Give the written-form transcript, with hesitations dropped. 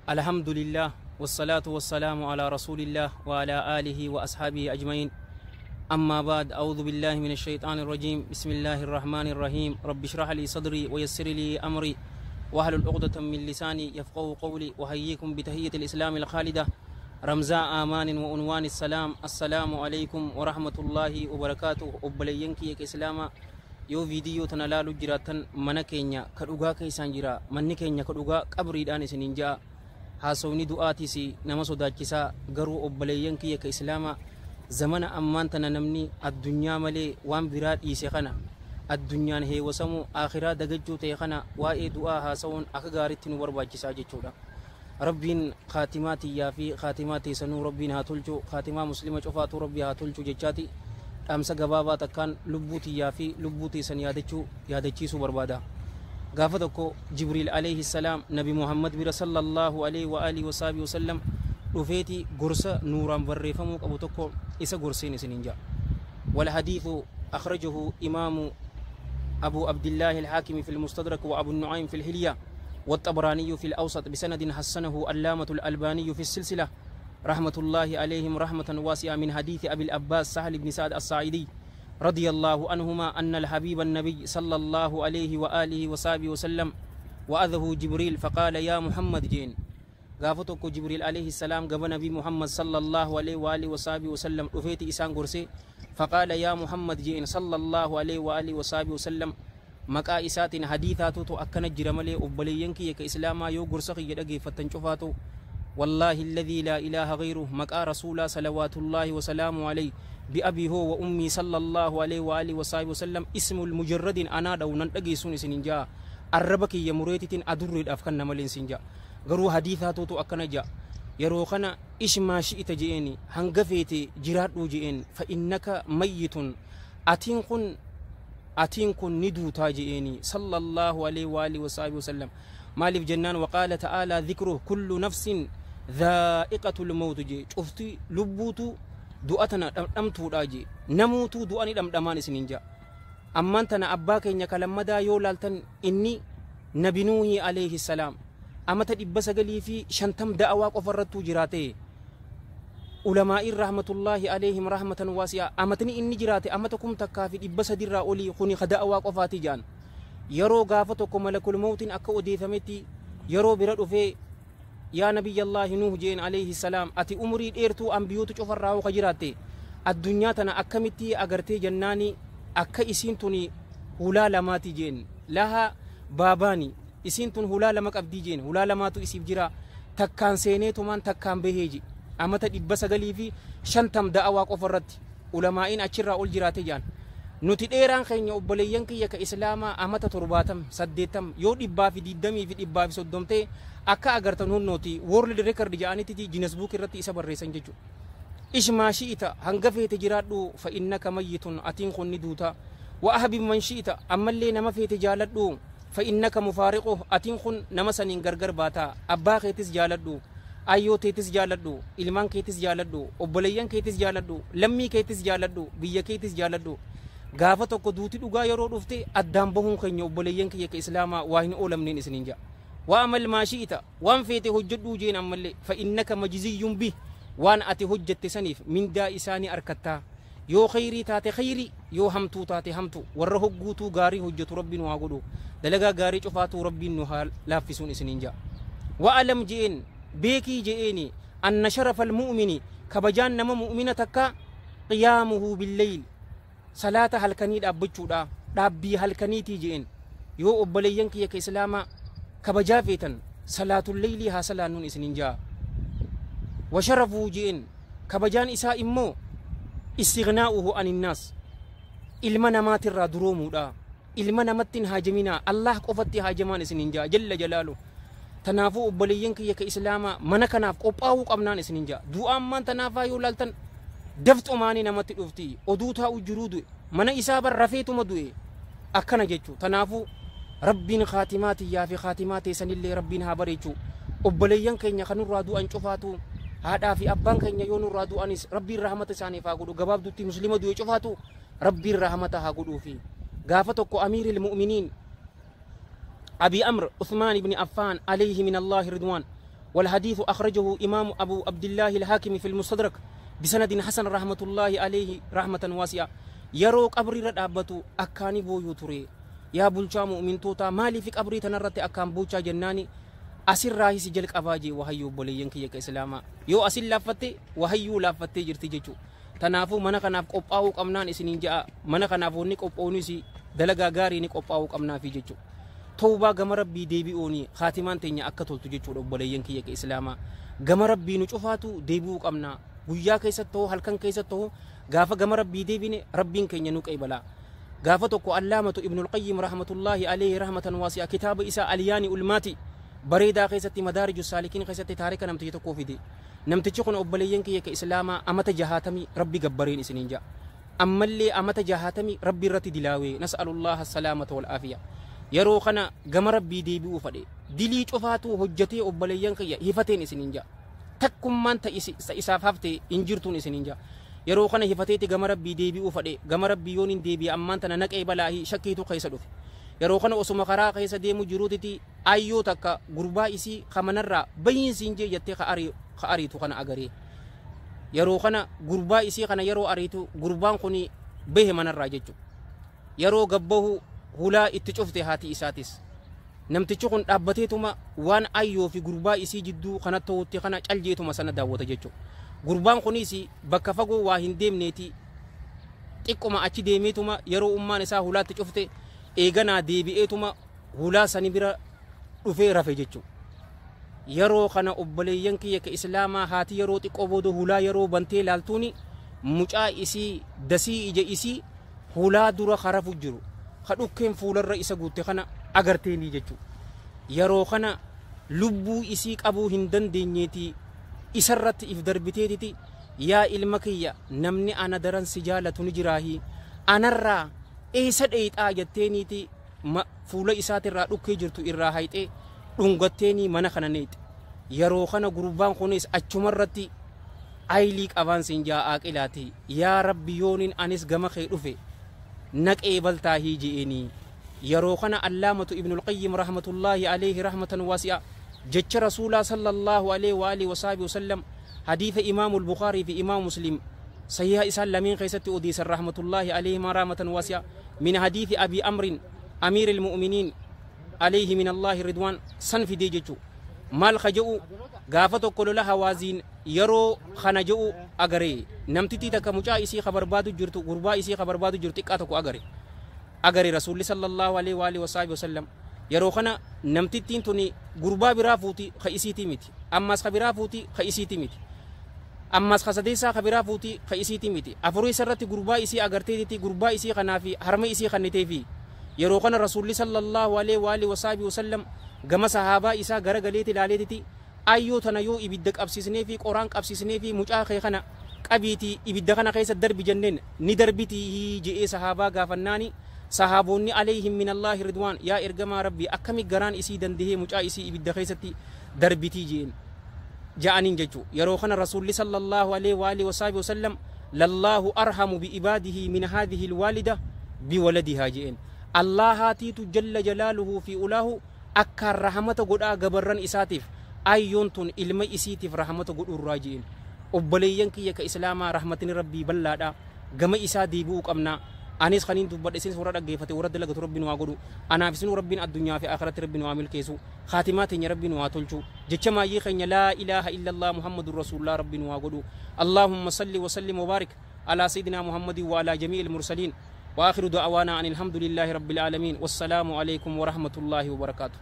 الحمد لله والصلاة والسلام على رسول الله وعلى آله وأصحابه أجمعين. أما بعد، أعوذ بالله من الشيطان الرجيم. بسم الله الرحمن الرحيم. رب اشرح لي صدري ويسر لي أمري واحلل عقدة من لساني يفقهوا قولي. وأحييكم بتحية الإسلام الخالدة، رمزاء آمان وعنوان السلام. السلام عليكم ورحمة الله وبركاته. Obboleeyyan kiyya islaamaa, yoo viidiyoo tana laalu jiraattan, mana keenya ka dhugaa keessaan jira. Manni keenya ka dhugaa qabriidhaan isiniin ja'a. Haasawni du'aatiis nama sodaachisaa. Garuu obboleeyyan kiyya ka islaamaa, zamana ammaan tana namni addunyaa malee waan biraa dhiise kana, addunyaan heewwasamuu akhiraa dagachuu ta'e kana, waa'ee du'aa haasawuun akka gaariitti nu barbaachisaa jechuudha. Rabbiin kaatimaa tiyyaa fi kaatimaa teessanuu Rabbiin haa tolchu, kaatimaa Muslima cufaatuu Rabbii haa tolchu jechaati, dhaamsa gabaabaa takkaan lubbuu tiyyaa fi lubbuu teessan yaadachuu yaadachiisuu barbaada. Gaafa tokko Jibriil alayhi salaam Nabi Muhammad bira sallallahu alayhi wa alihi wa sahbihi wasallam dhufeeti gorsa nuuraan barreeffamuu qabu tokko isa gorseen isiniin ja'a. والحديث أخرجه إمام أبو عبد الله الحاكم في المستدرك، وأبو النعيم في الحلية، والطبراني في الأوسط، بسند حسنه علامة الألباني في السلسلة رحمة الله عليهم رحمة واسعة، من حديث أبي العباس سهل بن سعد الساعدي رضي الله عنهما أن الحبيب النبي صلى الله عليه وآله وصحبه وسلم وعظه جبريل فقال: يا محمد جين. Gaafa tokko Jibriil alayhi salaam gaba Nabi Muhammad sallallahu alaihi wa alihi wasahbihi wasallam dhufeeti isaan gorse. فقال: يا محمد jeen sallallahu alaihi wa alihi wasahbihi wasallam. Maqaa isaatiin hadiisaatutu akkana jira malee, obboleeyyan kiyya ka islaamaa, yoo gorsa kiyya dhageeffattan cufaatu, والله الذي لا إله غيره، maqaa rasuulaa صلوات الله وسلامه عليه بأبي هو وأمي صلى الله عليه وآله وصحبه وسلم، اسم المجرد أنا دو نان dhageessuun isinin jaa, arraba kiyya mureetitiin adurriidhaaf kan namaleen sin jaa. Garuu hadiisaatutu akkana jaa. Yeroo kana عش ما شئت je'een, hanga feete jiraadhuu je'een. فإنك ميت, atiin kun ni duutaa je'eeni صلى الله عليه وآله وصحبه وسلم. Maaliif jennaan, وقال تعالى ذكره: كل نفس ذائقة الموت jee. Cufti lubbuutu du'a tana dhamdhamtuudha jee. Namuutu du'a ni dhamdhamaan isiniin jaa. Ammaan tana abbaa keenya kalammadaa yoo laaltan, inni Nabi Nuuhii alayhi salaam amata 950 da'awaa qofarrattuu jiraate. Ulamaa'iin رحمة الله عليهم رحمة واسعة, amatni inni jiraate amata 1300rraa olii kuni ka da'awaa qofaati jaan. Yeroo gaafa tokko malakul mawtiin akka odeeffametti yeroo bira dhufee, "Yaa Nabiyyallaahi Nuuh," jeen alayhi salaam, "ati umurii dheertuu ambiyootu cufarraa ka jiraatte, addunyaa tana akkamitti agartee?" jennaani, akka isiin tuni hulaa lamaati jeen. لها بابان, isiin tun hulaa lama qabdii jeen. Hulaa lamaatu isiif jira, takkaan seeneetumaan takkaan bahee ji. Amata 950 da'awaa qofa irratti ulamaa'iin achirraa ol jiraate jaan. Nuti dheeraan keenya, obboleeyyan kiyya ka islaamaa, amata 70, 80, yoo 120 fi 130 ta'e, akka agartan hunnooti world record ja'anitti Guinness Book irratti isa barreessan jechuudha. عش ما شئت, hanga feete jiraadhu, فإنك ميت, atiin kun ni duuta. وأحبب من شئت, ammallee nama feete jaaladhu, فإنك مفارقه, atiin kun nama saniin gargar baata. Abbaa keetis jaaladhu, ayyoo teetis jaaladhu, ilmaan keetis jaaladhu, obboleeyyan keetis jaaladhu, lammii keetis jaaladhu, biyya keetis jaaladhu. Gaafa tokko duuti dhugaa yeroo dhufte addaan bahuun keenya, obboleeyyan kiyya ka islaamaa, waa hin oolamneen isiniin ja'a. واعمل ما شئت, waan feete hojjedhuu jeen. Ammallee فإنك مجزي به, waan ati hojjette saniif mindaa isaanii arkattaa. Yoo khayrii taate khayrii, yoo hamtuu taate hamtu. Warra hogguutuu gaarii hojjetu Rabbiin haa godhu. Dalagaa gaarii cufaatuu Rabbiin nu haa laaffisuun isiniin ja'a. واعلم je'een, beekii je'eeni, أن شرف المؤمن, kabajaan nama mu'mina takka, قيامه بالليل, salaata halkanii dhaabbachuudha, dhaabbii halkaniitii je'een. Yoo obboleeyyan kiyya ka islaamaa kabajaa feetan, salaatul leeylii haa salaannuun isiniin ja'a. وشرفه je'een, kabajaan isaa immoo استغناؤه عن الناس, ilma namaatirraa duroomuudha. Ilma namatti hin haajaminaa, Allah qofatti haajamaan isiniin ja'a جل جلاله. Tanaafuu obboleeyyan kiyya ka islaamaa, mana kanaaf qophaa'uu qabnaan isiniin ja'a. Du'aan maan tanaafaa yoo laaltan, dafxumaanii namatti dhufti. Oduu taa'u jiruu du'e, mana isaa bar rafeetuma du'e, akkana jechuu. Tanaafuu Rabbiin kaatimaa tiyyaa fi kaatimaa teessanillee Rabbiin haa bareechu. Obboleeyyan keenya kan nurraa du'an cufaatu, haadhaa fi abbaan keenya yoo nurraa du'anis, Rabbiin rahmata isaaniif haa godhu. Gabaabdutti Muslima du'e cufaatu Rabbiin rahmata haa godhuufi. Gaafa tokko أمير المؤمنين أبي أمر عثمان ibn Affaan عليه من الله رضوان والحديث أخرجه إمام أبو عبد الله الحاكم في المستدرك بسند حسن رحمة الله عليه رحمة واسعة. Yeroo qabrii irra dhaabbatu akkaani booyuu ture. Yaa bulchaa mu'mintootaa, maaliif qabrii tanarratti akkaan boochaa jennaani, asirraahis jalqabaa jee wahayyuu. Obboleeyyan kiyya ka islaamaa, yoo asin laaffatte wahayyuu laaffattee jirti jechuu. Tanaafuu mana kanaaf qophaa'uu qabnaan isiniin ja'a. Mana kanaaf wanni qophaa'uunis dalagaa gaarii ni qophaa'uu qabnaafi jechuu. Tawbaa, gama rabbii deebi'uuni kaatimaan teenya akka toltu jechuudha. Obboleeyyan kiyya ka islaamaa, gama rabbii nu cufaatu deebi'uu qabna. Guyyaa keessatti ta'u, halkan keessatti ta'u, gaafa gama rabbii deebine rabbiin keenya nu qeebalaa. Gaafa tokko Allaamatu Ibnul Qayyim rahmatullaahi alayhi rahmatan waasi'a kitaaba isaa Alyaani Ulmaati bareedaa keessatti, Madaariju Saalikiin keessatti, taarika namtichi tokkoo fide. Namtichi kun, obboleeyyan kiyya ka islaamaa, amata 60 rabbi gabbareen isiniin ja'a. Ammallee amata 60 rabbi irratti dilaawee. Nas'alullaha salaamata wal aafiya. Yeroo kana gama rabbii deebi'uu fadhe. Dilii cufaatu hojjetee, obboleeyyan kiyya, hifateen isiniin ja'a. Takkummaan ta isaaf hafte hin jirtuun isiniin ja'a. Yeroo kana hifateeti gama rabbii deebi'uu fadhe. Gama rabbii yoon hin deebi'e ammaan tana naqee balaahi shakkiitu keessa dhufe. Yeroo kana osuma karaa keessa deemu jiruutiti ayyoo takka gurbaa isii kamanarraa bayiinsiin jee jettee ka ariitu kana agaree. Yeroo kana gurbaa isii kana yeroo ariitu gurbaan kun bahe manarraa jechuudha. Yeroo gabbahu hulaa itti cufte haati isaatis. Namtichi kun dhaabbateetuma waan ayyoo fi gurbaa isii jidduu kana ta'utti kana caljeetuma sana daawwata jechuudha. Gurbaan kunis bakka fagoo waa hin deemneeti, xiqquma achi deemeetuma yeroo ummaan isaa hulaatti cufte eeganaa deebi'eetuma hulaa sani bira dhufee rafe jechuudha. Yeroo kana, obboleeyyan kiyya ka islaamaa, haati yeroo xiqqoo booda hulaa yeroo bantee laaltuuni mucaa isii dasii ija isii hulaa dura harafu jiru ka dhukkeen fuularra isa guutte kana agarteenii jechuudha. Yeroo kana lubbuu isii qabuu hin dandeenyeeti isarratti if darbiteetiti, "Yaa ilma kiyya, namni ana daran si jaalatu ni jiraahi, anarraa eessa dheeyxaa?" jetteeniiti fuula isaatirraa dhukkee jirtu irraa hayxee dhungatteenii mana kana neexe. Yeroo kana gurbaan kunis achumarratti aylii qabaan siin jaa aaqilaati, "Yaa rabbi, yoonin anis gama kee dhufe naqee baltaahii," je'eenii. Yeroo kana Allaamatu Ibnul Qayyim rahmatullaahi alayhi rahmatan waasi'a jecha rasuulaa sallallahu alayhi wa alihi wasaabi wasallam, hadiisa Imaamu Bukaarii fi Imaam Muslim sahiha isaan lameen keessatti odeessan rahmatullaahi alayhima rahmatan waasi'a, min hadiisi Abi Amrin amiir ilmu'miniin alayhi min Allaahi ridwaan san fidee jechu. Maal ka je'u? Gaafa tokko lola Hawaaziin yeroo kana je'u agaree namtittii takka mucaa isii ka barbaadu jirtu, gurbaa isii ka barbaadu jirtu xiqqaa tokko agare rasuulli sallallahu alaihi wa alihi wasallam. Yeroo kana namtittiin tuni gurbaa biraa fuuti ka isiitii miti, ammas ka biraa fuuti ka isiitii miti, ammas ka sadeessaa ka biraa fuuti ka isiitii miti, afurii irratti gurbaa isii agarteetiti gurbaa isii kanaa fi harma isii kanniteefi. Yeroo kana rasuulli sallallahu alaihi wa alihi wasallam gama sahaabaa isaa gara galeeti ilaaleetiti, "Ayyoo tana yoo ibidda qabsiisnee fi qoraan qabsiisnee fi mucaa kee kana qabiitii ibidda kana keessa darbi jenneen ni darbitii?" je'ee sahaabaa gaafannaani, sahaabonni alayhim min Allaahi ridwaan, "Yaa ergamaa rabbii, akkami garaan isii dandahee mucaa isii ibidda keessatti darbitii?" je'een ja'aniin jechuu. Yeroo kana rasuulli sallallahu alaihi wa alihi wasallam, "Lallaahu arhamu biibaadihi min haadhihi alwaalida biwaladihaa," je'een. Allahaatiitu jalla jalaaluhu fi ulaahu akkaan rahamata godhaa gabarran isaatiif ayyoon tun ilma isiitiif rahamata godhuurraa je'een. Obboleeyyan kiyya ka islaamaa, rahmatni rabbii bal'aadha, gama isaa deebi'uu qabna. Anis kaniin dubbadhe, isinis warra dhaggeeffate warra dalagatu rabbi nu haa godhu. Anaaf isinuu rabbiin addunyaa fi akhiratti rabbi nu haa milkeessu. Kaatimaa teenya rabbi nu haa tolchu. Jecha maayyii keenya laa ilaaha illallah Muhammadun rasuulullah rabbi nu haa godhu. Allaahumma salli wa sallim wa baarik alaa sayyidinaa Muhammadin wa alaa jamii'il mursaliin. وآخر دعوانا أن الحمد لله رب العالمين، والسلام عليكم ورحمة الله وبركاته.